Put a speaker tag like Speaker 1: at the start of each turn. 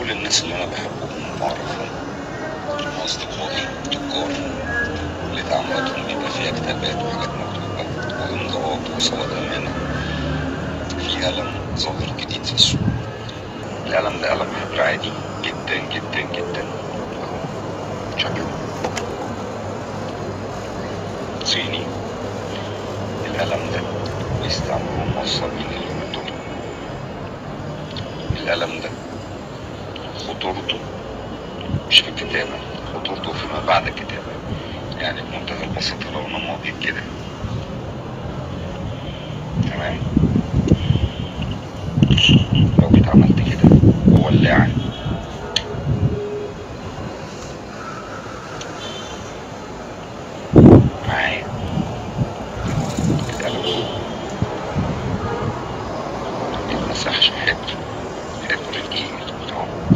Speaker 1: كل الناس اللي أنا بحبهم وبعرفهم وأصدقائي تجار اللي تعاملاتهم بيبقى فيها كتابات وحاجات مكتوبة وإمضاءات وصور أمانة. في قلم ظاهر جديد في السوق. القلم ده قلم حبر عادي جدا جدا جدا، أهو شكله صيني. القلم ده بيستعملوه النصابين اليومين دول. القلم ده خطورته مش في الكتابة، خطورته فيما بعد الكتابة. يعني بمنتهى البساطة لو أنا ماضي كده، تمام، لو جيت عملت كده وولاعة، معايا القلم ما بيتمسحش، حبر، حبر تقيل اهو.